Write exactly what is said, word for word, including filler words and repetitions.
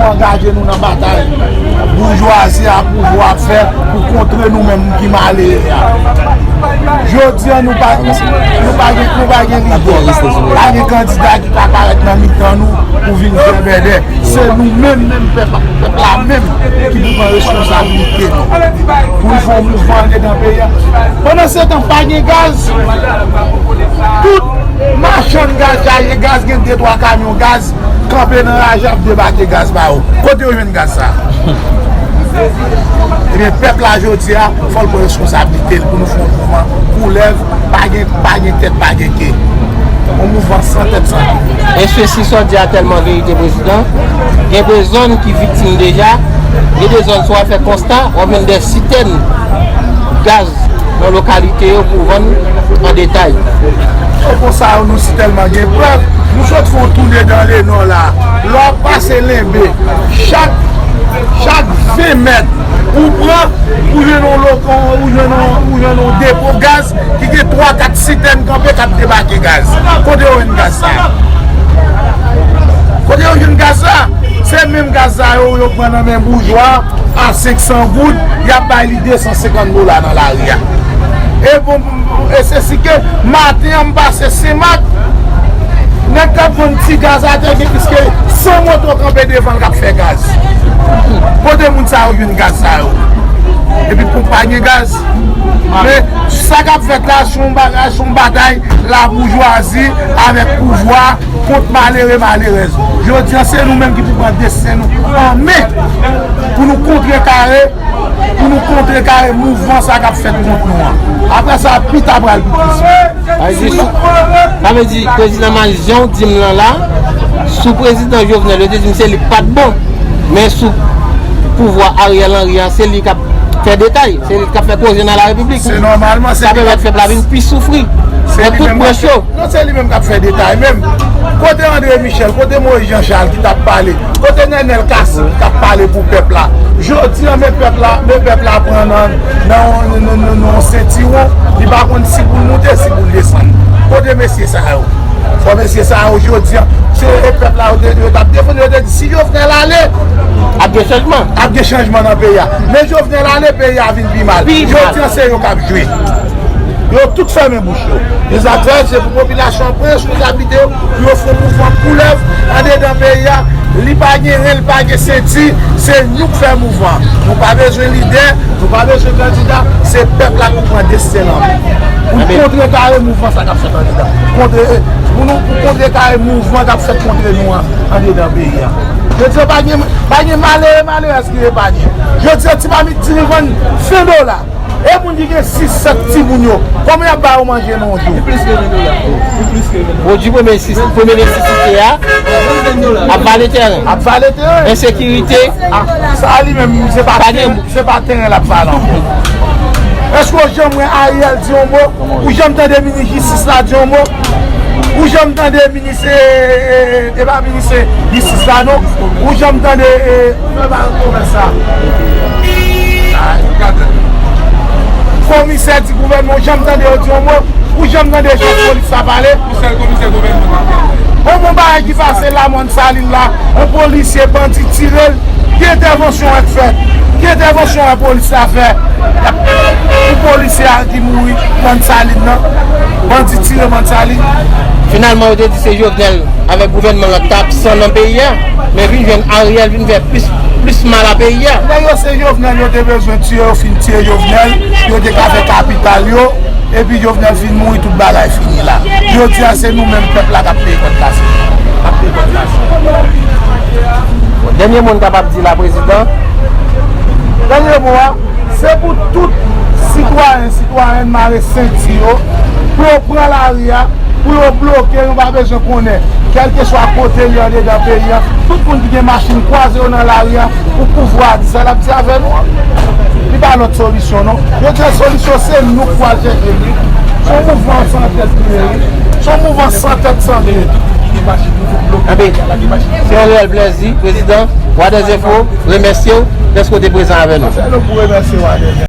Angaje nou nan batay boujwazi a pouvwa ap fè pou kontre nou menm ki malere a. Jodi a, nou pa, nou pa gen, nou pa gen lidè. Pa gen kandida ki ka parèt nan mitan nou pou vin fè bèdè. Se nou menm, menm pèp, pèp la menm ki pou pran responsablite nou. Pou nou fè yon mouvman andedan peyi a. Pandan se tan, pa gen gaz. Tout machann gaz, gaz gen de twa kamyon gaz kanpe nan raje ap debake gaz ba yo. Kote yo jwenn gaz sa? Ebyen, pèp la jodi a, fò l pran responsablite l pou nou fè yon mouvman koulèv, pa gen, pa gen tèt, pa gen ke. Yon mouvman san tèt, san ke. E sesi sa w di a tèlman verite, prezidan. Gen de zòn ki viktim deja. Gen de zòn, si w al fè konsta, w ap jwenn de sitèn gaz nan lokalite yo pou vann an detay. Yo konsa yo, nou si tèlman gen prèv. Nou sot fè yon toune dan Lenò la. Lè w ap pase Lenbe, chak, chak ven mèt, ou pran, ou jwenn yon lokon, ou jwenn yon, ou jwenn yon depo gaz ki gen twa, kat sitèn kanpe k ap debake gaz. Kote yo jwenn gaz sa? Kote yo jwenn gaz sa? Se menm gaz sa yo, yo pran nan men boujwa a senk san goud, y ap bay li de san senkant dola nan lari a. E bon, e se si ke maten an m pase Senmak, nèg k ap vann ti gaz atè gen plis ke san moto kanpe devan l k ap fè gaz. Kote moun sa yo jwenn gaz sa yo? Epi pou pa gen gaz. Men sa k ap fèt la, se yon bagay, se yon batay laboujwazi avèk pouvwa kont malere, malerèz. Jodi a, se nou menm ki pou pran desten nou an men pou nou kontrekare, pou nou kontrekare mouvman sa k ap fèt kont nou an. Apre sa, pita pral pi tris. Sa vle di, sou, sa vle di, prezidan Malis, jan w di m lan la, sou prezidan Jovenel, yo te di m se li k pa t bon, men sou pouvwa Ariel Henry an, se li k ap fè detay, se li k ap fè koze nan larepiblik. Se nòmalman, se li k ap fè pèp la vin pi soufri nan tout branch yo. Non, se li menm k ap fè detay menm. Kote André Michel, kote Moïse Jean Charles ki t ap pale, kote Nenel Cassy ki t ap pale pou pèp la? Jodi a, men pèp la, men pèp la pran nan, nan, nan, nan, nan yon sentiwon, li pa konn si pou l moute, si pou l desann. Kote mesye sa yo? Fò mesye sa yo jodi a, se pèp la yo te, yo t ap defann, yo te di si Jovenel ale, ap gen chanjman, ap gen chanjman nan peyi a. Men Jovenel ale, peyi a vin pi mal. Jodi a, se yo k ap jwe. Yo tout fèmen bouch yo. E sa k fè, se pou popilasyon an pran responsablite yo, pou yo fè yon mouvman koulèv andedan peyi a. Li pa gen ren, li pa gen senti, se nou k fè mouvman. Nou pa bezwen lidè, nou pa bezwen kandida, se pèp la pou pran desten l an men. Pou kontrekare mouvman sa k ap fèt andedan. Kontre, pou nou, pou kontrekare mouvman k ap fèt kontre nou an, andedan peyi a. Jodi a, pa gen, pa gen malere, malerèz ki epanye. Jodi a, ti mamit diri vann ven dola. E moun ki gen sis, sèt timoun yo, kòman y ap ba yo manje nan yon jou? Pwodui premye neses-, premye nesesite a ap vale tèren. Ap vale tèren. Ensekirite. Ah, sa li menm, se pa tèren, se pa tèren l ap vale ankò. Èske w janm wè Ariel di yon mo? Ou janm tande minis jistis la di yon mo? Ou janm tande minis, e, e, e, e pa minis jistis la non? Ou janm tande, e, komisè di gouvènman, ou janm tande yo di yon mo? Ou janm tande chèf polis la pale? Yon bon bagay ki pase la, Mòn Salin la, yon polisye, bandi tire l, ki entèvansyon w wè k fèt? Ki entèvansyon w wè polis la fè? Pou polisye a ki mouri Mòn Salin nan, bandi tire Mòn Salin. Finalman, yo te di se Jovenel avèk gouvènman l t ap absan nan peyi a, men vin jwenn Ariel vin fè plis, plis mal a peyi a. Nèg yo se Jovenel yo te bezwen tiye, yo fin tiye Jovenel, yo te ka fè kapital yo, epi Jovenel fin mouri, tout bagay fini la. Jodi a, se nou menm pèp la k ap peye kòd kase. K ap peye kòd kase. Dènye mo n kapab di la, prezidan. Dènye mo a, se pou tout sitwayen, sitwayèn mare senti yo, pou yo pran lari a, pou yo bloke, nou pa bezwen konnen. Kèlkeswa kote li andedan peyi a, tout moun ki gen machin, kwaze yo nan lari a, pou pouvwa a di sa l ap di avè nou an. Li pa lòt solisyon non. Yo di solisyon se nou k pral chèche li. Se yon mouvman san tèt li ye wi. Se yon mouvman san tèt san ke. Enben, se yon reyèl plèzi, prezidan, Wadèz Enfo remèsye w dèske w te prezan avè nou. Se nou pou remèsye Wadèz.